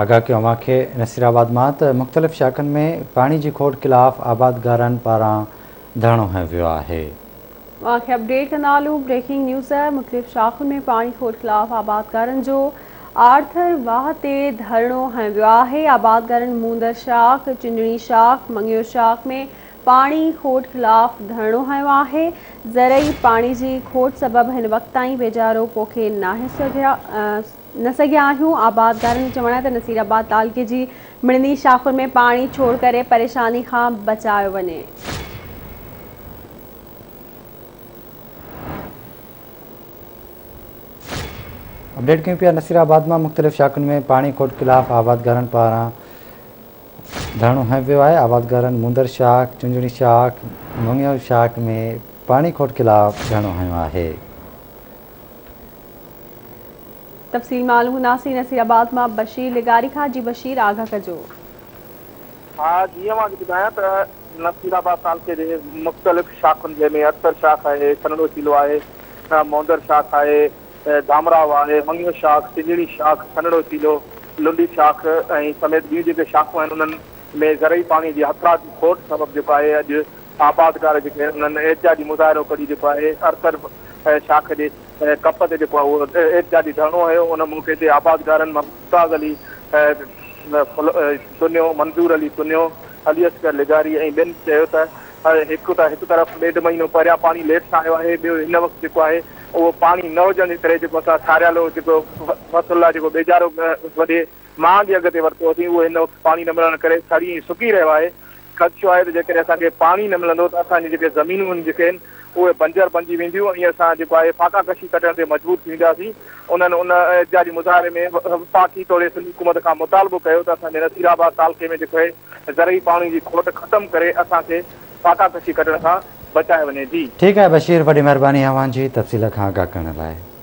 آگاهه ڪيو اوهان کي نصيرآباد مان ته مختلف شاخن ۾ پاڻي جي کوٽ خلاف آبادگارن پاران ڌرڻو هنيو ويو آهي. اوهان کي اپڊيٽ ڪندا هلون بريڪنگ نيوز مختلف شاخن ۾ پاڻي کوٽ خلاف آبادگارن جو آرٿر واهه تي ڌرڻو هنيو ويو آهي آبادگارن موندر شاخ، چنجڻي شاخ، مڱيو شاخ ۾ پاڻي کوٽ خلاف ڌرڻو هنيو آهي زرعي پاڻي جي کوٽ سبب هن وقت تائين ٻيجارو پوکي ناهي سگهيا نه سگهيا آهيون، آبادگارن جو چوڻ آهي ته نصير آباد تعلقي جي مڙني شاخن ۾ پاڻي ڇوڙ ڪري پريشاني کان بچايو وڃي. اپڊيٽ ڪيون پيا نصير آباد مان مختلف شاخن ۾ پاڻي کوٽ خلاف آبادگارن پاران ڌرڻو هنيو ويو آهي آبادگارن موندر شاخ، چنجڻي شاخ، مڱيو شاخ ۾ پاڻي کوٽ خلاف ڌرڻو هنيو آهي. تفصيل معلوم ڪنداسين نصير آباد مان بشير لغاري کان جي بشير آگاھ ڪجو. ها جي اوهان کي ٻڌايان ته نصير آباد تعلقي جي مختلف شاخن جنهن ۾ ارتر شاخ آهي، سنهڙو چيلو آهي، موندر شاخ آهي، ڌامراهو آهي، مڱيو شاخ، چنجڻي شاخ، سنهڙو چيلو، لنڊي شاخ ۽ سميت ٻيون جيڪي شاخون آهن انهن ۾ زرعي پاڻي جي هٿرادو کوٽ سبب جيڪو آهي اڄ آبادگار جيڪي آهن انهن احتجاجي مظاهرو ڪڍي جيڪو آهي ارتر شاخ جي ڪپ تي جيڪو آهي اهو احتجاجي ڌرڻو هنيو، ان موقعي تي آبادگارن ممتاز علي تنيو، منظور علي تنيو، علي اصغر لغاري ۽ ٻين چيو ته هڪ ته هڪ طرف ڏيڍ مهينو پهريان پاڻي ليٽ سان آيو آهي ٻيو هن وقت جيڪو آهي اهو پاڻي نه هجڻ جي ڪري جيڪو اسان ساريالو جيڪو فصل لاء جيڪو ٻيجارو وڏي مهانگي اگهه تي ورتو هوسين اهو هن وقت پاڻي نه ملڻ ڪري سڙي ۽ سڪي رهيو آهي. خدشو آهي ته جيڪڏهن اسان کي پاڻي نه ملندو ته اسان جون جيڪي زمينون آهن جيڪي آهن اهي بنجر بنجي وينديون ۽ اسان جيڪو آهي فاقا ڪشي ڪٽڻ تي مجبور ٿي وينداسين. انهن ان احتجاجي مظاهري ۾ وفاقي توڙي سنڌ حڪومت کان مطالبو ڪيو ته اسان جي نصير آباد تعلقي ۾ جيڪو آهي زرعي پاڻي جي کوٽ ختم ڪري اسان کي فاقا ڪشي ڪٽڻ کان بچايو وڃي. جي. ٺيڪ آهي بشير وڏي مهرباني اوهان جي تفصيل کان آگاهه ڪرڻ لاء.